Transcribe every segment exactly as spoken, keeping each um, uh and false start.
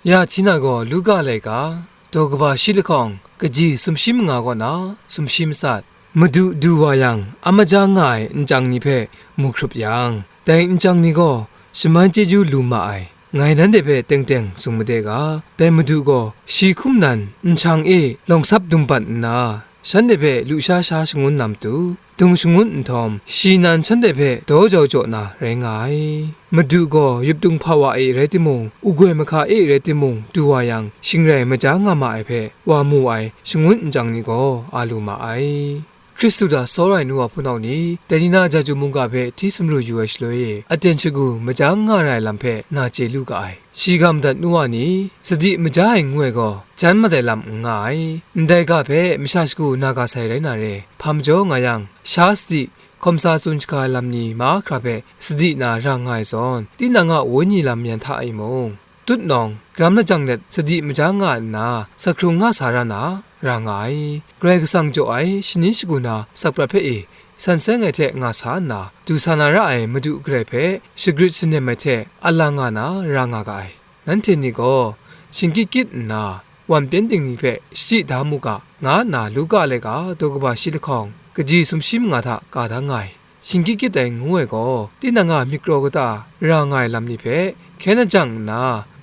Ya hti na gaw Luka laika, daw kaba shi lahkawng, kaji sumshi manga kaw na sumshi matsat, Madu du wa yang, a maja nga ai nchyang ni hpe mu hkrup yang, dai nchyang ni gaw shaman chyeju lu ma ai, ngai nanhte hpe teng teng tsun made ga, dai Madu gaw shi hkum nan nhkyang e lawngsap dum bat nna, shanhte hpe lusha sha shangun na matu, dung shangun nhtawm, shi nan shanhte hpe daw jau jaw na rai nga ai. Madu gaw yuptung hpa wa e rai timung, u goi mahka e rai timung, du wa yang, shing rai maja nga ma ai hpe wa mu ai shangun nchyang ni gaw a lu ma ai. Hkristu hta sawra ai nu wa hpunau ni, dai ni na Jaju mungga hpe hti sumru yu ai shaloi e, aten shagu maja nga ra ai lam hpe na chye lu ga ai. Shi ga madat nu wa ni, sadi maja ai ngu ai gaw, jan mat ai lam n nga ai. Ndai ga hpe masha shagu na ga sai rai na re, hpa majaw nga yang, sha sadi, hkawm sa tsun shaga ai lam ni mahkra hpe sadi na ra nga ai zawn, tinang a wenyi lam yan hta e mung, tutnawng, garam lajang let sadi maja nga nna, sak hkrung nga sa ra na, ra nga ai. Karai Kasang jaw ai shani shagu na sakprat hpe e san seng ai hte nga sa nna, du sa na ra ai Madu Karai hpe shagrit shanem ai hte a la nga na, ra nga ga ai. Nanhte ni gaw, shingkyit kyit nna, wan pyengdin ni hpe shachyi da mu ga, nga nna Luka laika daw kaba shi lahkawng, kaji sumshi manga hta ka da nga ai. Shingkyit kyit ai ngu ai gaw, tinang a myit karaw kata ra nga ai lam ni hpe hkyen ajang nna,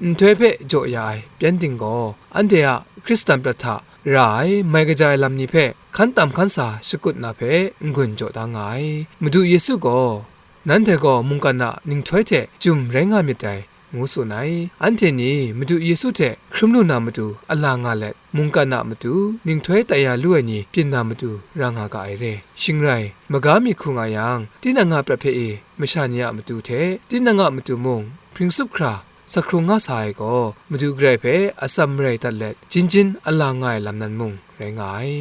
nhtoi hpe jaw ya ai pyengdin gaw, anhte a Hkristan prat hta ra ai mai kaja ai lam ni hpe hkan tam hkan sa shakut na hpe n-gun jaw da nga ai. Madu Yesu gaw, "Nanhte gaw mungkan a ninghtoi hte jum rai nga myit dai," ngu tsun ai. Anhte ni Madu Yesu hte hkrum lu na matu a la nga let, mungkan a matu ninghtoi tai ya lu ai ni byin na matu ra nga ga ai re. Shing rai, maga mi hku nga yang, tinang a prat hpe e masha ni a matu hte, tinang a matu mung hpring tsup hkra, sak hkrung nga sa ai gaw, Madu Karai hpe atsam marai dat let, jin jin a la nga ai lam nan mung rai nga ai.